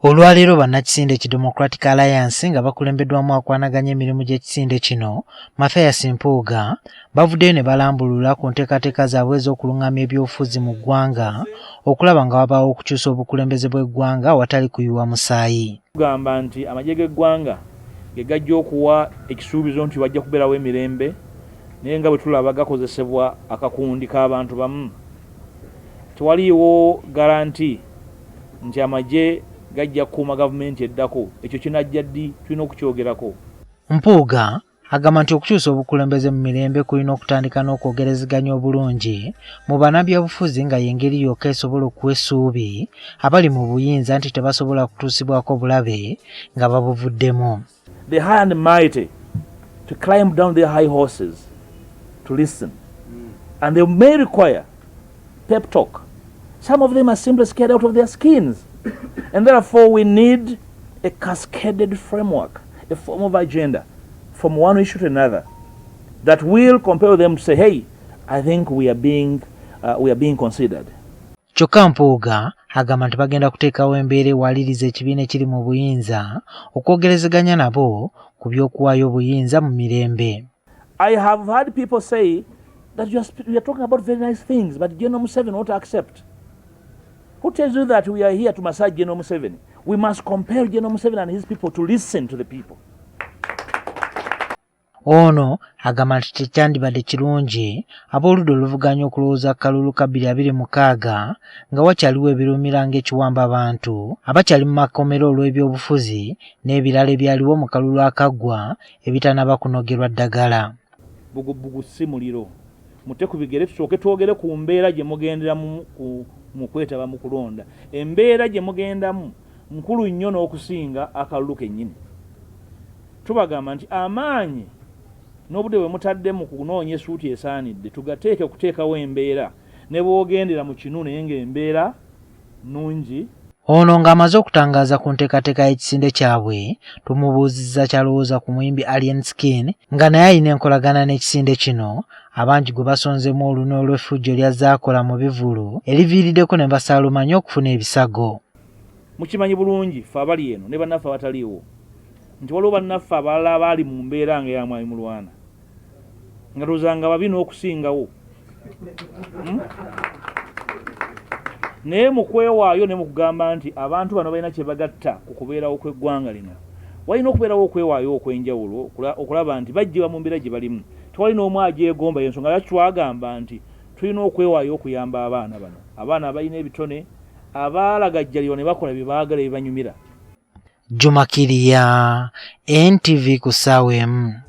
Olwaleero bannakisinde ki Democratic Alliance nga bakulembeddwamu akwanaganya emirimu gy'ekisinde kino Mathias Mpuuga bavuddeyo ne balambulula ku nteekateeka zaabwe ez'okulung'amya ebyobufuzi mu ggwanga okulaba nga wabaawo okukyusa obukulembeze bw'eggwanga awatali kuyiwa musaayi. Tugamba nti amagye g'eggwanga ge gajja okuwa ekisuubizo nti wajja kubeerawo emirembe naye nga bwe tulaba gakozesebwa akakundi k'abantu bamu. Tewaliiwo garanti nti amagye gajja kukuuma gavumenti eddako, ekyo kinajja ddi? Tulina okukyogerako. Mpuuga agamba nti okukyusa obukulembeze mu mirembe kulina okutandika n'okwogerezeganya obulungi mu bannabyabufuzi nga y'engeri yokka esobola okuwa essuubi abali mu buyinza nti tebasobola kutuusibwako bulabe nga babuvuddemu. The high and mighty to climb down their high horses to listen and they may require pep talk. Some of them are simply scared out of their skins and therefore we need a cascaded framework, a form of agenda from one issue to another that will compel them to say, hey, I think we are being considered. Kyokka Mpuuga agamba nti bagenda kuteekawo embeera ewaliriza ekibiina ekiri mu buyinza okwogerezeganya nabo ku by'okuwaayo obuyinza mu mirembe. I have had people say that you are talking about very nice things, but General Museveni won't accept. Who tells you that we are here to massage General Museveni? We must compel General Museveni and his people to listen to the people. Ono agamba nti tekyandibadde kirungi ab'oludda oluvuganya okulowooza ku kalulu ka 2026 nga wakyaliwo ebirumira ng'ekiwamba bantu abakyali mu makomera olw'ebyobufuzi n'ebirala ebyaliwo mu kalulu akaggwa ebitannaba kunogerwa ddagala. Bugubugu si muliro, mute ku bigere tusooke twogere ku mbeera gye mugenderamu mu kwetaba mu kulonda. Embeera gye mugendamu nkulu nnyo n'okusinga akalulu kennyini. Tubagamba nti amaanyi n'obudde bwe mutadde mu kunoonya essuuti esaanidde tugateeke okuteekawo embeera ne bw'ogendera mu kinu naye ng'embeera nnungi. Ono ng'amaze okutangaaza ku nteekateeka y'ekisinde kyabwe, tumubuuzizza ky'alowooza ku muyimbi Alien Skin nga naye alina enkolagana n'ekisinde kino abangi gwe basonzemu olunwe olw'effujjo ly'azze akola mu bivvulu eriviiriddeko ne basaalumanya okufuna ebisago. Mukimanyi bulungi ffe abali eno ne bannaffe abataliiwo nti waliwo bannaffe abalala abaali mu mbeera nga ya Mwami Mulwana nga tozanga babi n'okusingawo. Naye mu kwewaayo ne mu kugamba nti abantu bano balina kye bagatta ku kubeerawo kw'eggwanga lino, walina okubeerawo okwewaayo okw'enjawulo okulaba nti baggyibwa mu mbeera gye balimu. Tewali n'omu agyegomba, y'ensonga lwaki twagamba nti tulina okwewaayo okuyamba abaana bano, abaana abalina ebitone abaalagajjalirwa ne bakola bye baagala ebibanyumira. Juma Kirya, NTV ku ssaawa 1.